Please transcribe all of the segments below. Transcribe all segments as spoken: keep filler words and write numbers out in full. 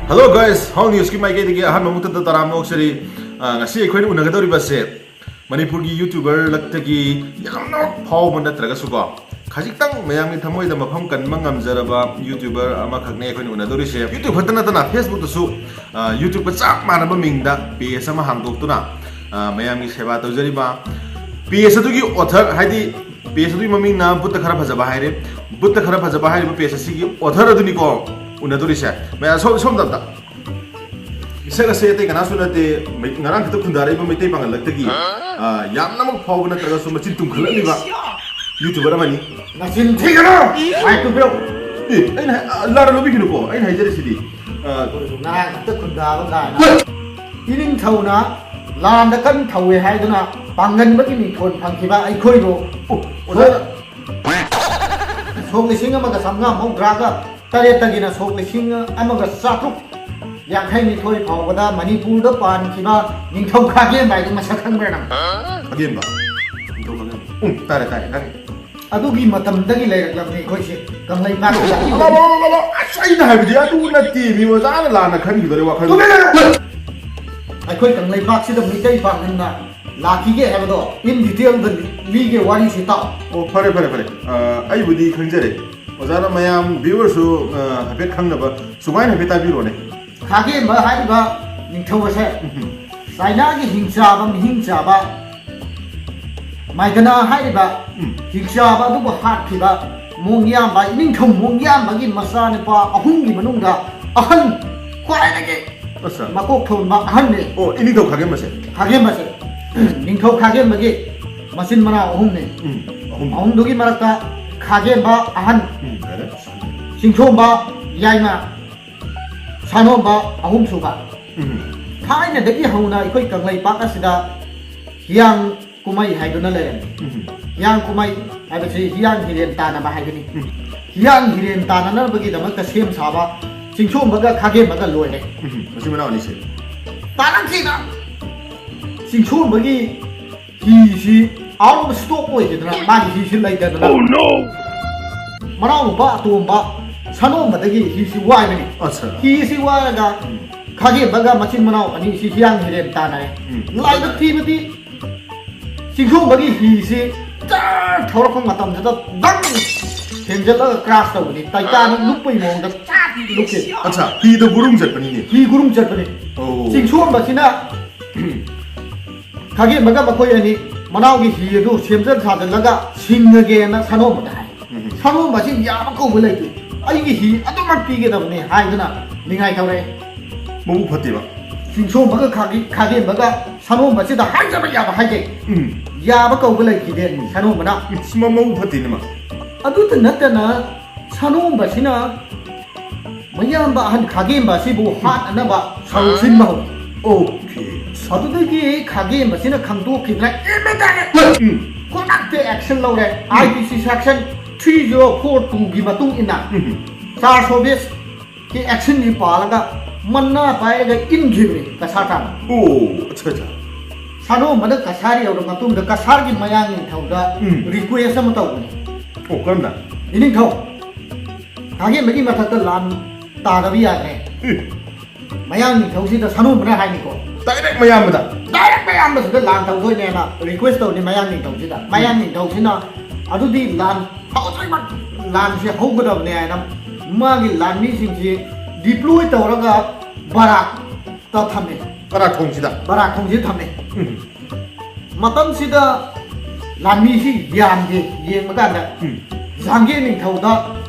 Hello guys, How Newsꯀꯤ ꯃꯥꯏꯀꯩꯗꯒꯤ ꯑꯍꯥꯟꯕ ꯃꯛꯇꯗ ꯇꯔꯥꯝꯅ ꯑꯣꯛꯆꯔꯤ꯫ ꯑ, ꯉꯁꯤ ꯑꯩꯈꯣꯏꯅ ꯎꯅꯒꯗꯧꯔꯤꯕꯁꯦ ꯃꯅꯤꯄꯨꯔꯒꯤ YouTuber ꯂꯛꯇꯒꯤ ꯌꯥꯝꯅ ꯐꯥꯎꯕ ꯅꯠꯇ꯭ꯔꯒꯁꯨꯀꯣ, ꯈꯖꯤꯛꯇꯪ ꯃꯌꯥꯝꯒꯤ ꯊꯃꯣꯏꯗ ꯃꯐꯝ ꯀꯟꯕ ꯉꯝꯖꯔꯕ YouTuber ꯑꯃꯈꯛꯅꯦ ꯑꯩꯈꯣꯏꯅ ꯎꯅꯗꯧꯔꯤꯁꯦ꯫ YouTube ꯈꯛꯇ ꯅꯠꯇꯅ Facebookꯇꯁꯨ, ꯑ, YouTubeꯀ ꯆꯞ ꯃꯥꯟꯅꯕ ꯃꯤꯡꯗ page ꯑꯃ ꯍꯥꯡꯗꯣꯛꯇꯨꯅ, ꯑ, ꯃꯌꯥꯝꯒꯤ ꯁꯦꯕꯥ ꯇꯧꯖꯔꯤꯕ page ꯑꯗꯨꯒꯤ author, ꯍꯥꯏꯗꯤ page ꯑꯗꯨꯒꯤ ꯃꯃꯤꯡꯅ ꯕꯨꯠꯇ ꯈꯔ ꯐꯖꯕ ꯍꯥꯏꯔꯦ꯫ ꯕꯨꯠꯇ ꯈꯔ ꯐꯖꯕ ꯍꯥꯏꯔꯤꯕ page ꯑꯁꯤꯒꯤ author ꯑꯗꯨꯅꯤꯀꯣ ꯎꯅꯗꯧꯔꯤꯁꯦ꯫ ꯃꯌꯥꯝ ꯁꯣꯝ-, ꯁꯣꯝꯗ ꯑꯝꯇ꯫ ꯃꯤꯁꯛ ꯑꯁꯦ ꯑꯇꯩ ꯀꯅꯥꯁꯨ ꯅꯠꯇꯦ, ꯃꯩ-, ꯉꯔꯥꯡ ꯈꯛꯇ ꯈꯨꯟꯗꯥꯔꯛꯏꯕ ꯃꯩꯇꯩ ꯄꯥꯡꯒꯜ ꯂꯛꯇꯒꯤ, ꯑ, ꯌꯥꯝꯅꯃꯛ ꯐꯥꯎꯕ ꯅꯠꯇ꯭ꯔꯒꯁꯨ ꯃꯆꯤꯟ ꯇꯨꯝꯈꯠꯂꯛꯂꯤꯕ YouTuber ꯑꯃꯅꯤ꯫ ꯅꯆꯤꯟ ꯊꯤꯒꯅꯨ! ꯃꯥꯏꯛꯇꯨ ꯄꯤꯔꯛꯎ꯫ ꯑꯦ, ꯑꯩꯅ ꯍꯥꯏ-, ꯑ, ꯂꯥꯟꯅ ꯂꯧꯕꯤꯒꯤꯅꯨꯀꯣ, ꯑꯩꯅ ꯍꯥꯏꯖꯔꯤꯁꯤꯗꯤ꯫ ꯑ, ꯉꯔꯥꯡ ꯈꯛꯇ ꯈꯨꯟꯗꯥꯕ ꯀꯥꯏꯅ꯫ ꯏꯅꯤꯡꯊꯧꯅ ꯂꯥꯟꯗ ꯀꯟ ꯊꯧꯋꯦ ꯍꯥꯏꯗꯨꯅ ꯄꯥꯡꯒꯟꯕꯒꯤ ꯃꯤꯡꯊꯣꯟ ꯐꯪꯈꯤꯕ ꯑꯩꯈꯣꯏꯕꯨ ꯑꯣ, ꯑꯣꯖꯥ꯫ ꯁꯣꯛ ꯂꯤꯁꯤꯡ ꯑꯃꯒ ꯆꯥꯝꯃꯉꯥ ꯃꯧꯗ꯭ꯔꯥꯒ ꯇꯔꯦꯠꯇꯒꯤꯅ ꯁꯣꯛ ꯂꯤꯁꯤꯡ ꯑꯃꯒ ꯆꯥꯇ꯭ꯔꯨꯛ ꯌꯥꯡꯈꯩ ꯅꯤꯊꯣꯏ ꯐꯥꯎꯕꯗ ꯃꯅꯤꯄꯨꯔꯗ ꯄꯥꯟꯈꯤꯕ ꯅꯤꯡꯊꯧ ꯈꯥꯒꯦꯝꯕ ꯍꯥꯏꯗꯨ ꯃꯁꯛ ꯈꯪꯕ꯭ꯔꯥ ꯅꯪ? ꯈꯥꯒꯦꯝꯕ? ꯅꯤꯡꯊꯧ ꯈꯥꯒꯦꯝꯕ? ꯎꯝ, ꯇꯥꯔꯦ, ꯇꯥꯔꯦ, ꯈꯪꯉꯦ꯫ ꯑꯗꯨꯒꯤ ꯃꯇꯝꯗꯒꯤ ꯂꯩꯔꯛꯂꯕꯅꯤ ꯑꯩꯈꯣꯏꯁꯦ ꯀꯪꯂꯩꯄꯥꯛꯁꯤꯗ꯫ ꯕꯕꯥ, ꯕꯕꯥ, ꯕꯕꯥ, ꯑꯁ, ꯑꯩꯅ ꯍꯥꯏꯕꯗꯤ ꯑꯗꯨ ꯅꯠꯇꯦ, ꯃꯤ ꯑꯣꯖꯥꯅ ꯂꯥꯟꯅ ꯈꯟꯈꯤꯗꯣꯔꯦ ꯋꯥꯈꯜ꯫ ꯇꯨꯃꯤꯟ ꯂꯩꯌꯨ! ꯑꯩꯈꯣꯏ ꯀꯪꯂꯩꯄꯥꯛꯁꯤꯗ ꯃꯤꯇꯩ ꯄꯥꯡꯒꯟꯅ ꯂꯥꯛꯈꯤꯒꯦ ꯍꯥꯏꯕꯗꯣ in detailꯗ ꯂꯤꯒꯦ, ꯋꯥꯔꯤꯁꯤ ꯇꯥꯎ꯫ ꯑꯣ, ꯐꯔꯦ, ꯐꯔꯦ, ꯐꯔꯦ꯫ ꯑ, ꯑꯩꯕꯨꯗꯤ ꯈꯪꯖꯔꯦ꯫ ꯑꯣꯖꯥꯅ ꯃꯌꯥꯝ viewerꯁꯨ, ꯑ, ꯍꯥꯏꯐꯦꯠ ꯈꯪꯅꯕ ꯁꯨꯃꯥꯏꯅ ꯍꯥꯏꯐꯦꯠ ꯇꯥꯕꯤꯔꯣꯅꯦ꯫ ꯈꯥꯒꯦꯝꯕ ꯍꯥꯏꯔꯤꯕ ꯅꯤꯡꯊꯧ ꯑꯁꯦ ꯎꯝ꯫ ꯆꯥꯏꯅꯥꯒꯤ ꯍꯤꯡꯆꯥꯕ, ꯃꯤꯍꯤꯡ ꯆꯥꯕ ꯃꯥꯏꯗꯅꯥ ꯍꯥꯏꯔꯤꯕ ꯎꯝ꯫ ꯍꯤꯡꯆꯥꯕ ꯑꯗꯨꯕꯨ ꯍꯥꯠꯈꯤꯕ ꯃꯣꯡꯌꯥꯝꯕ, ꯏꯅꯤꯡꯊꯧ ꯃꯣꯡꯌꯥꯝꯕꯒꯤ ꯃꯆꯥꯅꯨꯄꯥ ꯑꯍꯨꯝꯒꯤ ꯃꯅꯨꯡꯗ ꯑꯍꯟ, ꯈ꯭ꯋꯥꯏꯗꯒꯤ ꯑꯠꯆꯥ꯫ ꯃꯀꯣꯛ ꯊꯣꯟꯕ ꯑꯍꯟꯅꯤ꯫ ꯑꯣ, ꯏꯅꯤꯡꯊꯧ ꯈꯥꯒꯦꯝꯕꯁꯦ? ꯈꯥꯒꯦꯝꯕꯁꯦ꯫ ꯅꯤꯡꯊꯧ ꯈꯥꯒꯦꯝꯕꯒꯤ ꯃꯆꯤꯟ ꯃꯅꯥꯎ ꯑꯍꯨꯝꯅꯤ꯫ ꯎꯝ, ꯑꯍꯨꯝ꯫ ꯑꯍꯨꯝꯗꯨꯒꯤ ꯃꯔꯛꯇ ꯈꯥꯒꯦꯝꯕ ꯑꯍꯟ, ꯎꯝ, ꯌꯥꯔꯦ꯫ ꯆꯤꯡꯊꯣꯝꯕ ꯌꯥꯏꯃ, ꯁꯥꯅꯣꯝꯕ ꯑꯍꯨꯝꯁꯨꯕ꯫ ꯎꯝ꯫ ꯊꯥꯏꯅꯗꯒꯤ ꯍꯧꯅ ꯑꯩꯈꯣꯏ ꯀꯪꯂꯩꯄꯥꯛ ꯑꯁꯤꯗ ꯍꯤꯌꯥꯡ ꯀꯨꯝꯍꯩ ꯍꯥꯏꯗꯨꯅ ꯂꯩꯔꯝꯃꯤ꯫ ꯎꯝ꯫ ꯍꯤꯌꯥꯡ ꯀꯨꯝꯍꯩ ꯍꯥꯏꯕꯁꯤ ꯍꯤꯌꯥꯡ ꯍꯤꯔꯦꯟ ꯇꯥꯟꯅꯕ ꯍꯥꯏꯕꯅꯤ꯫ ꯎꯝ꯫ ꯍꯤꯌꯥꯡ ꯍꯤꯔꯦꯟ ꯇꯥꯟꯅꯅꯕꯒꯤꯗꯃꯛꯇ ꯁꯦꯝ ꯁꯥꯕ ꯆꯤꯡꯁꯣꯝꯕꯒ ꯈꯥꯒꯦꯝꯕꯒ ꯂꯣꯏꯔꯦ꯫ ꯎꯝ꯫ ꯃꯆꯤꯟ ꯃꯅꯥꯎ ꯑꯅꯤꯁꯦ꯫ ꯇꯥꯔꯛꯈꯤꯅ ꯆꯤꯡꯁꯣꯝꯕꯒꯤ ꯍꯤꯁꯤ out of stock ꯑꯣꯏꯈꯤꯗꯅ, ꯃꯥꯒꯤ ꯍꯤꯁꯤ ꯂꯩꯇꯗꯅ꯫ Oh no! ꯃꯅꯥꯎꯅꯨꯄꯥ ꯑꯇꯣꯝꯕ ꯁꯅꯣꯝꯕꯗꯒꯤ ꯍꯤꯁꯤ ꯋꯥꯏꯕꯅꯤ꯫ ꯑꯠꯆꯥ꯫ ꯍꯤꯁꯤ ꯋꯥꯏꯔꯒ ꯈꯥꯒꯦꯝꯕꯒ ꯃꯆꯤꯟ ꯃꯅꯥꯎ ꯑꯅꯤꯁꯤ ꯍꯤꯌꯥꯡ ꯍꯤꯔꯦꯟ ꯇꯥꯟꯅꯔꯦ꯫ ꯎꯝ꯫ ꯂꯥꯏꯕꯛ ꯊꯤꯕꯗꯤ ꯆꯤꯡꯁꯣꯝꯕꯒꯤ ꯍꯤꯁꯤ ꯆꯥꯔ ꯊꯧꯔꯛꯄ ꯃꯇꯝꯗꯨꯗ ꯗꯪ ꯊꯦꯡꯖꯤꯜꯂꯒ ꯀ꯭ꯔꯥꯁ ꯇꯧꯕꯅꯤ꯫ ꯇꯥꯏꯇꯥꯅꯤꯛ ꯂꯨꯞꯄꯩ ꯃꯑꯣꯡꯗ ꯆꯥꯔ ꯂꯨꯞꯈꯤ꯫ ꯑꯠꯆꯥ, ꯍꯤꯗ ꯒꯨꯔꯨꯡ ꯆꯠꯄꯅꯤꯅꯦ꯫ ꯍꯤ ꯒꯨꯔꯨꯡ ꯆꯠꯄꯅꯤ꯫ ꯑꯣ꯫ ꯆꯤꯡꯁꯣꯝꯕꯁꯤꯅ ꯈꯥꯒꯦꯝꯕꯒ ꯃꯈꯣꯏ ꯑꯅꯤ ꯃꯅꯥꯎꯒꯤ ꯍꯤ ꯑꯗꯨ ꯁꯦꯝꯖꯤꯟ ꯁꯥꯖꯤꯜꯂꯒ ꯁꯤꯡꯉꯒꯦꯅ ꯁꯅꯣꯝꯕꯗ ꯍꯥꯏ꯫ ꯎꯝ꯫ ꯁꯅꯣꯝꯕꯁꯤ ꯌꯥꯕ ꯀꯧꯕ ꯂꯩꯇꯦ꯫ "ꯑꯩꯒꯤ ꯍꯤ ꯑꯗꯨꯃꯛ ꯄꯤꯒꯗꯕꯅꯤ" ꯍꯥꯏꯗꯨꯅ ꯅꯤꯡꯉꯥꯏ ꯇꯧꯔꯛꯑꯦ꯫ ꯃꯕꯨꯛ ꯐꯠꯇꯦꯕ꯫ ꯆꯤꯡꯁꯣꯝꯕꯒ ꯈꯥꯒꯤ-, ꯈꯥꯒꯦꯝꯕꯒ ꯁꯅꯣꯝꯕꯁꯤꯗ ꯍꯥꯏꯖꯕ ꯌꯥꯕ ꯍꯥꯏꯖꯩ꯫ ꯎꯝ꯫ ꯌꯥꯕ ꯀꯧꯕ ꯂꯩꯈꯤꯗꯦ꯫ ꯎꯝ꯫ ꯁꯅꯣꯝꯕꯅ꯫ ꯏꯁ, ꯃ-, ꯃꯕꯨꯛ ꯐꯠꯇꯦꯅꯦ ꯃꯥ꯫ ꯑꯗꯨꯇ ꯅꯠꯇꯅ ꯁꯅꯣꯝꯕꯁꯤꯅ ꯃꯌꯥꯝꯕ ꯑꯍꯟ ꯈꯥꯒꯦꯝꯕ ꯑꯁꯤꯕꯨ ꯍꯥꯠꯅꯅꯕ ꯁꯧꯁꯤꯟꯕ ꯍꯧꯏ꯫ ꯑꯣꯀꯦ꯫ ꯑꯗꯨꯗꯒꯤ ꯈꯥꯒꯦꯝꯕꯁꯤꯅ ꯈꯪꯗꯣꯛꯈꯤꯗ꯭ꯔꯦ꯫ ꯎꯝ꯫ ꯈꯨꯗꯛꯇ ꯑꯦꯛꯁꯟ ꯂꯧꯔꯦ꯫ ꯑꯥꯏ ꯄꯤ ꯁꯤ ꯁꯦꯛꯁꯟ ꯊ꯭ꯔꯤ ꯖꯤꯔꯣ ꯐꯣꯔ ꯇꯨꯒꯤ ꯃꯇꯨꯡ ꯏꯟꯅ ꯎꯝ꯫ ꯆꯥꯔ ꯁꯣꯕꯤꯁꯀꯤ ꯑꯦꯛꯁꯟꯁꯤ ꯄꯥꯜꯂꯒ ꯃꯅꯥ ꯄꯥꯏꯔꯒ ꯏꯟꯈꯤꯕꯅꯤ ꯀꯁꯥꯔ ꯇꯥꯅ꯫ ꯑꯣ, ꯑꯠꯆꯥ, ꯑꯠꯆꯥ꯫ ꯁꯅꯣꯝꯕꯅ ꯀꯁꯥꯔ ꯌꯧꯔꯕ ꯃꯇꯨꯡꯗ ꯀꯁꯥꯔꯒꯤ ꯃꯌꯥꯡ ꯅꯤꯡꯊꯧꯗ ꯎꯝ꯫ ꯔꯤꯀ꯭ꯋꯦꯁ ꯑꯃ ꯇꯧꯕꯅꯤ꯫ ꯑꯣ, ꯀꯔꯝꯅ? "ꯏꯅꯤꯡꯊꯧ, ꯈꯥꯒꯦꯝꯕꯒꯤ ꯃꯊꯛꯇ ꯂꯥꯟ ꯇꯥꯗꯕ ꯌꯥꯗ꯭ꯔꯦ꯫ ꯑꯦ꯫ ꯃꯌꯥꯡ ꯅꯤꯡꯊꯧꯁꯤꯗ ꯁꯅꯣꯝꯕꯅ ꯍꯥꯏꯅꯤꯀꯣ꯫ ꯗꯥꯏꯔꯦꯛ ꯃꯌꯥꯝꯕꯗ꯫ ꯗꯥꯏꯔꯦꯛ ꯃꯌꯥꯝꯕꯁꯤꯗ ꯂꯥꯟ ꯇꯧꯗꯣꯏꯅꯦꯅ ꯔꯤꯀ꯭ꯋꯦꯁ ꯇꯧꯅꯤ ꯃꯌꯥꯡ ꯅꯤꯡꯊꯧꯁꯤꯗ꯫ ꯃꯌꯥꯡ ꯅꯤꯡꯊꯧꯁꯤꯅ ꯑꯗꯨꯗꯤ ꯂꯥꯟ ꯍꯧꯗ꯭ꯔꯤꯃꯛ ꯂꯥꯟꯁꯦ ꯍꯧꯒꯗꯕꯅꯦ ꯍꯥꯏꯅ ꯃꯥꯒꯤ ꯂꯥꯟꯃꯤꯁꯤꯡꯁꯤ ꯗꯤꯄ꯭ꯂꯣꯏ ꯇꯧꯔꯒ ꯕꯔꯥꯛꯇ ꯊꯝꯃꯦ꯫ ꯀꯅꯥ ꯊꯣꯡꯁꯤꯗ? ꯕꯔꯥꯛ ꯊꯣꯡꯁꯤꯗ ꯊꯝꯃꯦ꯫ ꯎꯝ꯫ ꯃꯇꯝꯁꯤꯗ ꯂꯥꯟꯃꯤꯁꯤ ꯌꯥꯝꯗꯦ꯫ ꯌꯦꯡꯕ ꯀꯥꯟꯗ ꯎꯝ꯫ ꯖꯍꯥꯡꯒꯤꯔ ꯅꯤꯡꯊꯧꯗ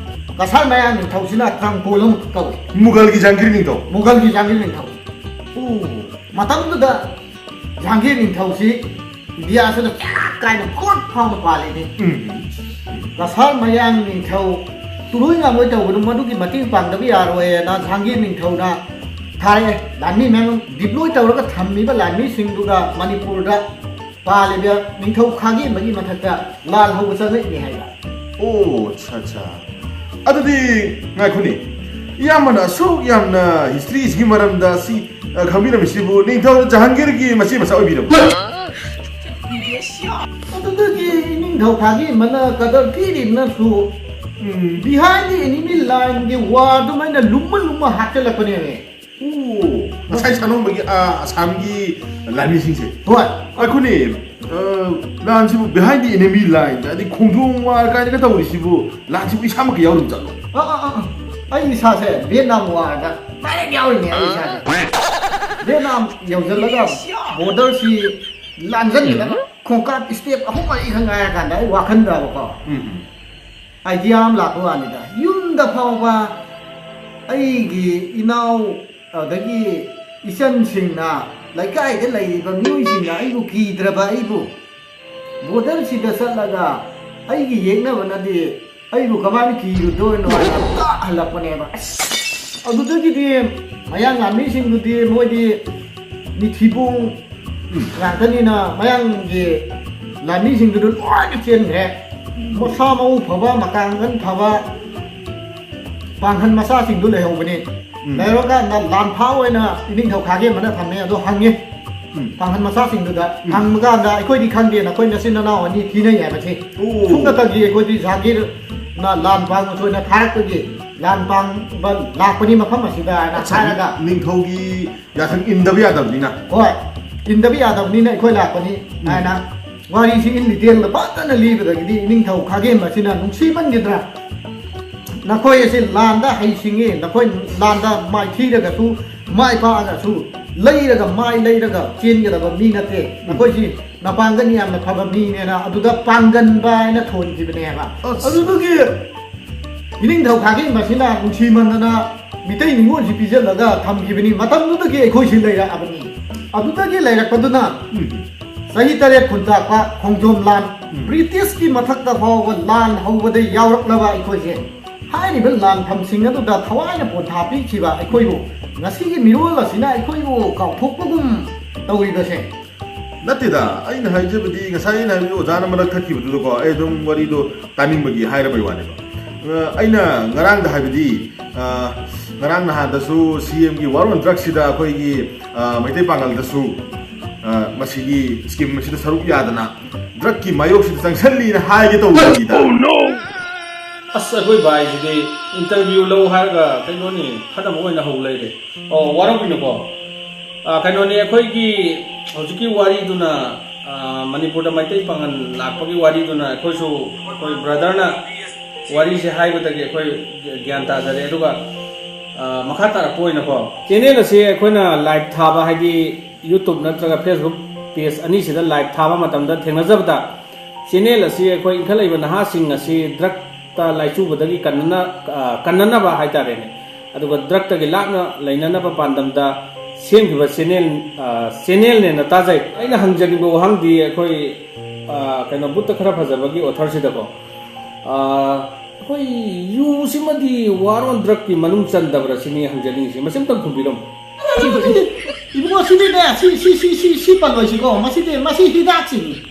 ꯀꯁꯥꯔ ꯃꯌꯥꯡ ꯅꯤꯡꯊꯧꯁꯤꯅ ꯀ꯭ꯔꯥꯡꯀꯣꯜ ꯑꯃ ꯀꯧꯏ꯫ ꯃꯨꯒꯜꯒꯤ ꯖꯍꯥꯡꯒꯤꯔ ꯅꯤꯡꯊꯧ꯫ ꯃꯨꯒꯜꯒꯤ ꯖꯍꯥꯡꯒꯤꯔ ꯅꯤꯡꯊꯧ꯫ ꯑꯣ꯫ ꯃꯇꯝꯗꯨꯗ ꯖꯍꯥꯡꯒꯤꯔ ꯅꯤꯡꯊꯧꯁꯤ ꯏꯟꯗꯤꯌꯥꯁꯤꯗ ꯆꯔꯥꯡ ꯀꯥꯏꯅ ꯐꯥꯎꯅ ꯐꯥꯎꯅ ꯄꯥꯜꯂꯤꯅꯤ꯫ ꯎꯝ꯫ ꯀꯁꯥꯔ ꯃꯌꯥꯡ ꯅꯤꯡꯊꯧ ꯇꯨꯔꯣꯏ ꯉꯥꯡꯂꯣꯏ ꯇꯧꯕꯗꯨ ꯃꯗꯨꯒꯤ ꯃꯇꯦꯡ ꯄꯥꯡꯗꯕ ꯌꯥꯔꯣꯏꯅ ꯖꯍꯥꯡꯒꯤꯔ ꯅꯤꯡꯊꯧꯅ ꯊꯥꯔꯛꯑꯦ꯫ ꯂꯥꯟꯃꯤ ꯃꯌꯥꯝ ꯗꯤꯄ꯭ꯂꯣꯏ ꯇꯧꯔꯒ ꯊꯝꯃꯤꯕ ꯂꯥꯟꯃꯤꯁꯤꯡꯗꯨꯒ ꯃꯅꯤꯄꯨꯔꯗ ꯄꯥꯜꯂꯤꯕ ꯅꯤꯡꯊꯧ ꯈꯥꯒꯦꯝꯕꯒꯤ ꯃꯊꯛꯇ ꯂꯥꯜ ꯍꯧꯕ ꯆꯪꯂꯛꯏꯅꯦ ꯍꯥꯏꯕ꯫ ꯑꯣ, ꯑꯠꯆꯥ, ꯑꯠꯆꯥ꯫ ꯑꯗꯨꯗꯤ ꯉꯥꯏꯈꯣꯅꯦ, ꯏꯌꯥꯝꯕꯅ ꯑꯁꯨꯛ ꯌꯥꯝꯅ ꯍꯤꯁꯇ꯭ꯔꯤꯁꯤꯒꯤ ꯃꯔꯝꯗ ꯁꯤ, ꯑ, ꯈꯪꯕꯤꯔꯝꯃꯤꯁꯤꯕꯨ ꯅꯤꯡꯊꯧ ꯖꯍꯥꯡꯒꯤꯔꯒꯤ ꯃꯆꯦ ꯃꯆꯥ ꯑꯣꯏꯕꯤꯔꯕ꯭ꯔꯥ? ꯑꯗꯨꯗꯒꯤ ꯏꯅꯤꯡꯊꯧ ꯈꯥꯒꯦꯝꯕꯅ ꯀꯗꯔ ꯊꯤꯔꯤꯕꯅꯁꯨ Behind the Enemy Lineꯒꯤ warꯗꯨꯃꯥꯏꯅ ꯂꯨꯝꯃ ꯂꯨꯝꯃ ꯍꯥꯞꯆꯤꯜꯂꯛꯄꯅꯦꯃꯦ꯫ ꯑꯣ, ꯉꯁꯥꯏ ꯁꯥꯅꯣꯝꯕꯒꯤ ꯑꯥ, ꯑꯁꯥꯝꯒꯤ ꯂꯥꯟꯃꯤꯁꯤꯡꯁꯦ꯫ ꯍꯣꯏ꯫ ꯑꯩꯈꯣꯏꯅꯦ, ꯑ, ꯂꯥꯟꯁꯤꯕꯨ behind the enemy line, ꯍꯥꯏꯗꯤ ꯈꯣꯡꯖꯣꯝ ꯋꯥꯔ ꯀꯥꯏꯅꯒ ꯇꯧꯔꯤꯁꯤꯕꯨ, ꯂꯥꯟꯁꯤꯕꯨ ꯏꯁꯥꯃꯛꯀ ꯌꯥꯎꯔꯤꯕ ꯆꯠꯂꯣ? ꯑꯥ ꯑꯥ ꯑꯥ ꯑꯥ꯫ ꯑꯩ ꯏꯁꯥꯁꯦ ꯚꯤꯌꯦꯠꯅꯥꯝ ꯋꯥꯔꯗ ꯗꯥꯏꯔꯦꯛ ꯌꯥꯎꯔꯤꯅꯦ ꯑꯩ ꯏꯁꯥꯁꯦ꯫ ꯚꯤꯌꯦꯠꯅꯥꯝ ꯌꯧꯁꯤꯜꯂꯒ borderꯁꯤ ꯂꯥꯟꯖꯟꯒꯗꯕ ꯈꯣꯡꯀꯥꯞ step ꯑꯍꯨꯝ ꯃꯔꯤꯈꯛ ꯉꯥꯏꯔꯀꯥꯟꯗ ꯑꯩ ꯋꯥꯈꯟꯗꯕꯀꯣ꯫ ꯎꯝ꯫ Idea ꯑꯃ ꯂꯥꯛꯄ ꯋꯥꯅꯤꯗ꯫ ꯌꯨꯝꯗ ꯐꯥꯎꯕ ꯑꯩꯒꯤ ꯏꯅꯥꯎ ꯑꯗꯒꯤ ꯏꯆꯟꯁꯤꯡꯅ, ꯂꯩꯀꯥꯏꯗ ꯂꯩꯔꯤꯕ ꯃꯤꯑꯣꯏꯁꯤꯡꯅ ꯑꯩꯕꯨ ꯀꯤꯗ꯭ꯔꯕ ꯑꯩꯕꯨ, borderꯁꯤꯗ ꯆꯠꯂꯒ ꯑꯩꯒꯤ ꯌꯦꯛꯅꯕꯅꯗꯤ ꯑꯩꯕꯨ ꯀꯃꯥꯏꯅ ꯀꯤꯔꯨꯗꯣꯏꯅꯣ ꯍꯥꯏꯅ ꯇꯥꯛꯍꯜꯂꯛꯄꯅꯦꯕ꯫ ꯑꯁ! ꯑꯗꯨꯗꯒꯤꯗꯤ ꯃꯌꯥꯡ ꯂꯥꯟꯃꯤꯁꯤꯡꯗꯨꯗꯤ ꯃꯣꯏꯗꯤ ꯃꯤꯊꯤꯕꯣꯡ ꯉꯥꯛꯇꯅꯤꯅ ꯃꯌꯥꯡꯒꯤ ꯂꯥꯟꯃꯤꯁꯤꯡꯗꯨꯗ ꯂꯣꯏꯅ ꯆꯦꯟꯈ꯭ꯔꯦ꯫ ꯃꯁꯥ ꯃꯎ ꯐꯕ, ꯃꯄꯥꯡꯒꯜ ꯐꯕ ꯄꯥꯡꯒꯜ ꯃꯆꯥꯁꯤꯡꯗꯨ ꯂꯩꯍꯧꯕꯅꯤ꯫ ꯂꯩꯔꯀꯥꯟꯗ ꯂꯥꯟꯐꯥ ꯑꯣꯏꯅ ꯏꯅꯤꯡꯊꯧ ꯈꯥꯒꯦꯝꯕꯅ ꯊꯝꯃꯦ꯫ ꯑꯗꯣ ꯍꯪꯉꯤ ꯄꯥꯡꯒꯜ ꯃꯆꯥꯁꯤꯡꯗꯨꯗ꯫ ꯍꯪꯕ ꯀꯥꯟꯗ ꯑꯩꯈꯣꯏꯗꯤ ꯈꯪꯗꯦ, ꯅꯈꯣꯏ ꯅꯆꯤꯟ ꯅꯅꯥꯎ ꯑꯅꯤ ꯊꯤꯅꯩ ꯍꯥꯏꯕꯁꯤ꯫ ꯑꯣ꯫ ꯁꯨꯞꯅꯇꯒꯤ ꯑꯩꯈꯣꯏꯗꯤ ꯖꯍꯥꯡꯒꯤꯔꯅ ꯂꯥꯟ ꯄꯥꯡꯕꯁꯨ ꯑꯣꯏꯅ ꯊꯥꯔꯛꯄꯒꯤ ꯂꯥꯟ ꯄꯥꯡꯕ ꯂꯥꯛꯄꯅꯤ ꯃꯐꯝ ꯑꯁꯤꯗ ꯍꯥꯏꯅ ꯍꯥꯏꯔꯒ꯫ ꯅꯤꯡꯊꯧꯒꯤ ꯌꯥꯊꯪ ꯏꯟꯗꯕ ꯌꯥꯗꯕꯅꯤꯅ꯫ ꯍꯣꯏ, ꯏꯟꯗꯕ ꯌꯥꯗꯕꯅꯤꯅ ꯑꯩꯈꯣꯏ ꯂꯥꯛꯄꯅꯤ ꯍꯥꯏꯅ ꯋꯥꯔꯤꯁꯤ in detailꯗ ꯐꯖꯅ ꯂꯤꯕꯗꯒꯤꯗꯤ ꯏꯅꯤꯡꯊꯧ ꯈꯥꯒꯦꯝꯕꯁꯤꯅ ꯅꯨꯡꯁꯤꯃꯟꯈꯤꯗ꯭ꯔꯥ, ꯅꯈꯣꯏ ꯑꯁꯤ ꯂꯥꯟꯗ ꯍꯩꯁꯤꯡꯉꯤ, ꯅꯈꯣꯏ ꯂꯥꯟꯗ ꯃꯥꯏꯊꯤꯔꯒꯁꯨ, ꯃꯥꯏ ꯄꯥꯛꯑꯒꯁꯨ, ꯂꯩꯔꯒ, ꯃꯥꯏ ꯂꯩꯔꯒ ꯆꯦꯟꯒꯗꯕ ꯃꯤ ꯅꯠꯇꯦ, ꯅꯈꯣꯏꯁꯤ ꯃꯄꯥꯡꯒꯜ ꯌꯥꯝꯅ ꯐꯕ ꯃꯤꯅꯦꯅ ꯑꯗꯨꯗ ꯄꯥꯡꯒꯟꯕ ꯍꯥꯏꯅ ꯊꯣꯟꯈꯤꯕꯅꯦꯕ꯫ ꯑꯁ꯫ ꯑꯗꯨꯗꯨꯒꯤ ꯏꯅꯤꯡꯊꯧ ꯈꯥꯒꯦꯝꯕꯁꯤꯅ ꯅꯨꯡꯁꯤꯃꯟꯗꯅ ꯃꯤꯇꯩ ꯅꯤꯉꯣꯜꯁꯤ ꯄꯤꯖꯜꯂꯒ ꯊꯝꯈꯤꯕꯅꯤ꯫ ꯃꯇꯝꯗꯨꯗꯒꯤ ꯑꯩꯈꯣꯏꯁꯤ ꯂꯩꯔꯛꯑꯕꯅꯤ꯫ ꯑꯗꯨꯗꯒꯤ ꯂꯩꯔꯛꯄꯗꯨꯅ ꯆꯍꯤ ꯇꯔꯦꯠ ꯈꯨꯟꯇꯥꯛꯄ ꯈꯣꯡꯖꯣꯝ ꯂꯥꯟ, ꯕ꯭ꯔꯤꯇꯤꯁꯀꯤ ꯃꯊꯛꯇ ꯐꯥꯎꯕ ꯂꯥꯟ ꯍꯧꯕꯗ ꯌꯥꯎꯔꯛꯂꯕ ꯑꯩꯈꯣꯏꯁꯦ, ꯍꯥꯏꯔꯤꯕ ꯂꯥꯟꯐꯝꯁꯤꯡ ꯑꯗꯨꯗ ꯊꯋꯥꯏꯅ ꯄꯣꯟꯊꯥ ꯄꯤꯈꯤꯕ ꯑꯩꯈꯣꯏꯕꯨ ꯉꯁꯤꯒꯤ ꯃꯤꯔꯣꯜ ꯑꯁꯤꯅ ꯑꯩꯈꯣꯏꯕꯨ ꯀꯥꯎꯊꯣꯛꯄꯒꯨꯝ ꯇꯧꯔꯤꯕꯁꯦ꯫ ꯅꯠꯇꯦꯗ, ꯑꯩꯅ ꯍꯥꯏꯖꯕꯗꯤ ꯉꯁꯥꯏ ꯑꯩꯅ ꯍꯥꯏꯕꯗꯤ ꯑꯣꯖꯥꯅ ꯃꯔꯛ ꯊꯠꯈꯤꯕꯗꯨꯗꯀꯣ, ꯑꯩ ꯑꯗꯨꯝ ꯋꯥꯔꯤꯗꯣ ꯇꯥꯅꯤꯡꯕꯒꯤ ꯍꯥꯏꯔꯕꯩ ꯋꯥꯅꯦꯕ꯫ ꯑ, ꯑꯩꯅ ꯉꯔꯥꯡꯗ ꯍꯥꯏꯕꯗꯤ, ꯑ, ꯉꯔꯥꯡ ꯅꯍꯥꯟꯗꯁꯨ C Mꯒꯤ War on Drugsꯁꯤꯗ ꯑꯩꯈꯣꯏꯒꯤ, ꯑ, ꯃꯩꯇꯩ ꯄꯥꯡꯒꯜꯗꯁꯨ, ꯑ, ꯃꯁꯤꯒꯤ scheme ꯑꯁꯤꯗ ꯁꯔꯨꯛ ꯌꯥꯗꯅ drugꯀꯤ ꯃꯥꯌꯣꯛꯁꯤꯗ ꯆꯪꯁꯜꯂꯤꯅ ꯍꯥꯏꯒꯦ ꯇꯧꯕꯅꯤꯗ꯫ ꯑꯁ, ꯑꯩꯈꯣꯏ ꯚꯥꯏꯁꯤꯗꯤ ꯏꯟꯇꯔꯚꯤꯌꯨ ꯂꯧ ꯍꯥꯏꯔꯒ ꯀꯩꯅꯣꯅꯤ, ꯈꯠꯅꯕ ꯑꯣꯏꯅ ꯍꯧ ꯂꯩꯔꯦ꯫ ꯑꯣ, ꯋꯥꯔꯧꯕꯤꯅꯨꯀꯣ꯫ ꯑ, ꯀꯩꯅꯣꯅꯤ, ꯑꯩꯈꯣꯏꯒꯤ ꯍꯧꯖꯤꯛꯀꯤ ꯋꯥꯔꯤꯗꯨꯅ, ꯑ, ꯃꯅꯤꯄꯨꯔꯗ ꯃꯩꯇꯩ ꯄꯥꯉꯟ ꯂꯥꯛꯄꯒꯤ ꯋꯥꯔꯤꯗꯨꯅ ꯑꯩꯈꯣꯏꯁꯨ, ꯑꯩꯈꯣꯏ ꯕ꯭ꯔꯗꯔꯅ ꯋꯥꯔꯤꯁꯦ ꯍꯥꯏꯕꯗꯒꯤ ꯑꯩꯈꯣꯏ ꯒ꯭ꯌꯥꯟ ꯇꯥꯖꯔꯦ꯫ ꯑꯗꯨꯒ, ꯑ, ꯃꯈꯥ ꯇꯥꯔꯛꯄ ꯑꯣꯏꯅꯀꯣ, ꯆꯦꯅꯦꯜ ꯑꯁꯤ ꯑꯩꯈꯣꯏꯅ ꯂꯥꯏꯚ ꯊꯥꯕ, ꯍꯥꯏꯗꯤ YouTube ꯅꯠꯇ꯭ꯔꯒ Facebook ꯄꯦꯖ ꯑꯅꯤꯁꯤꯗ ꯂꯥꯏꯚ ꯊꯥꯕ ꯃꯇꯝꯗ ꯊꯦꯡꯅꯖꯕꯗ, ꯆꯦꯅꯦꯜ ꯑꯁꯤ ꯑꯩꯈꯣꯏ ꯏꯟꯈꯠꯂꯛꯏꯕ ꯅꯍꯥꯁꯤꯡ ꯑꯁꯤ ꯗ꯭ꯔꯛꯇ ꯂꯥꯏꯆꯨꯕꯗꯒꯤ ꯀꯟꯅꯅ-, ꯑ, ꯀꯟꯅꯅꯕ ꯍꯥꯏꯇꯥꯔꯦꯅꯦ, ꯑꯗꯨꯒ ꯗ꯭ꯔꯛꯇꯒꯤ ꯂꯥꯞꯅ ꯂꯩꯅꯅꯕ ꯄꯥꯟꯗꯝꯗ ꯁꯦꯝꯈꯤꯕ ꯆꯦꯅꯦꯜ, ꯑ, ꯆꯦꯅꯦꯜꯅꯦꯅ ꯇꯥꯖꯩ꯫ ꯑꯩꯅ ꯍꯪꯖꯅꯤꯡꯕ ꯋꯥꯍꯪꯗꯤ ꯑꯩꯈꯣꯏ, ꯑ, ꯀꯩꯅꯣ, ꯕꯨꯠꯇ ꯈꯔ ꯐꯖꯕꯒꯤ ꯑꯣꯊꯔꯁꯤꯗꯀꯣ, ꯑ, ꯑꯩꯈꯣꯏ ꯌꯨꯁꯤꯃꯗꯤ ꯋꯥꯔ ꯑꯣꯟ ꯗ꯭ꯔꯛꯀꯤ ꯃꯅꯨꯡ ꯆꯟꯗꯕ꯭ꯔꯥ ꯁꯤꯅꯤ ꯍꯪꯖꯅꯤꯡꯉꯤꯁꯤ꯫ ꯃꯁꯤ ꯑꯝꯇꯪ ꯈꯨꯝꯕꯤꯔꯝꯃꯨ꯫ ꯏꯕꯨꯡꯉꯣ, ꯁꯤꯗꯤꯅꯦ, ꯁꯤ, ꯁꯤ, ꯁꯤ, ꯁꯤ, ꯁꯤ ꯄꯜꯂꯣꯏꯁꯤꯀꯣ꯫ ꯃꯁꯤꯗꯤ, ꯃꯁꯤ ꯍꯤꯗꯥꯛꯁꯤꯅꯤ꯫